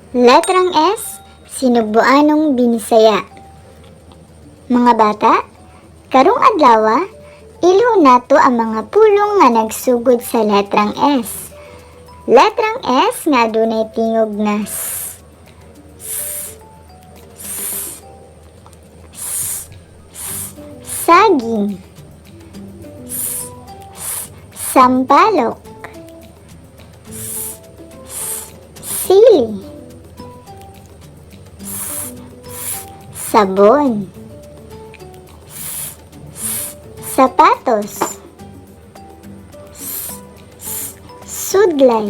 Letrang S, Sinugbuanong Binisaya. Mga bata, karong adlaw, ilho nato ang mga pulong nga nagsugod sa letrang S. Letrang S nga adunay tingog na S. S, S, S, saging. S, S, sampalok. S, S, sili. S, S, sabon. S, S, sapatos. S, S, sudlay.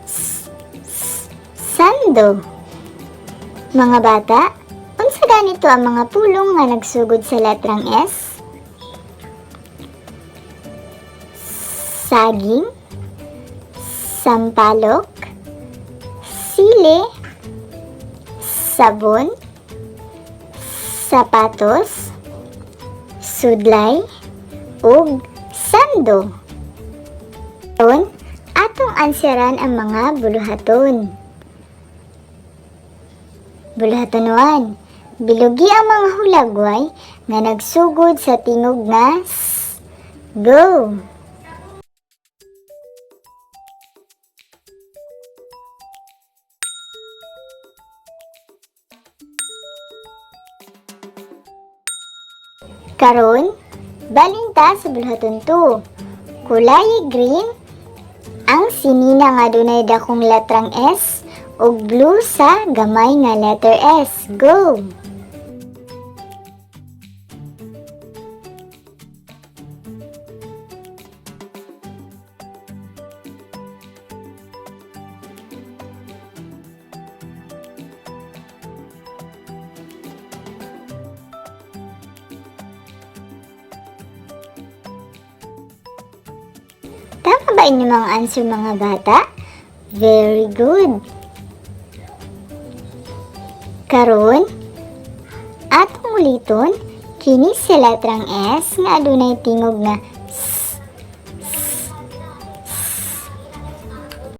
S, S, sando. Mga bata, unsa ganito ang mga pulong nga nagsugod sa letrang S? Saging, sampalok, sili, sabon, sapatos, sudlay, ug sando. Karon, atong answeran ang mga buluhaton. Buluhaton 1. Bilugi ang mga hulagway nga nagsugod sa tingog nga S. Go! Karon, balinta sa buluhaton 2. Kulay green ang sinina nga dunay dakong letrang S ug blue sa gamay nga letter S. Go! Tama ba inyong mga answer, mga bata? Very good! Karon, atong uliton, kini si letrang S nga adunay tingog nga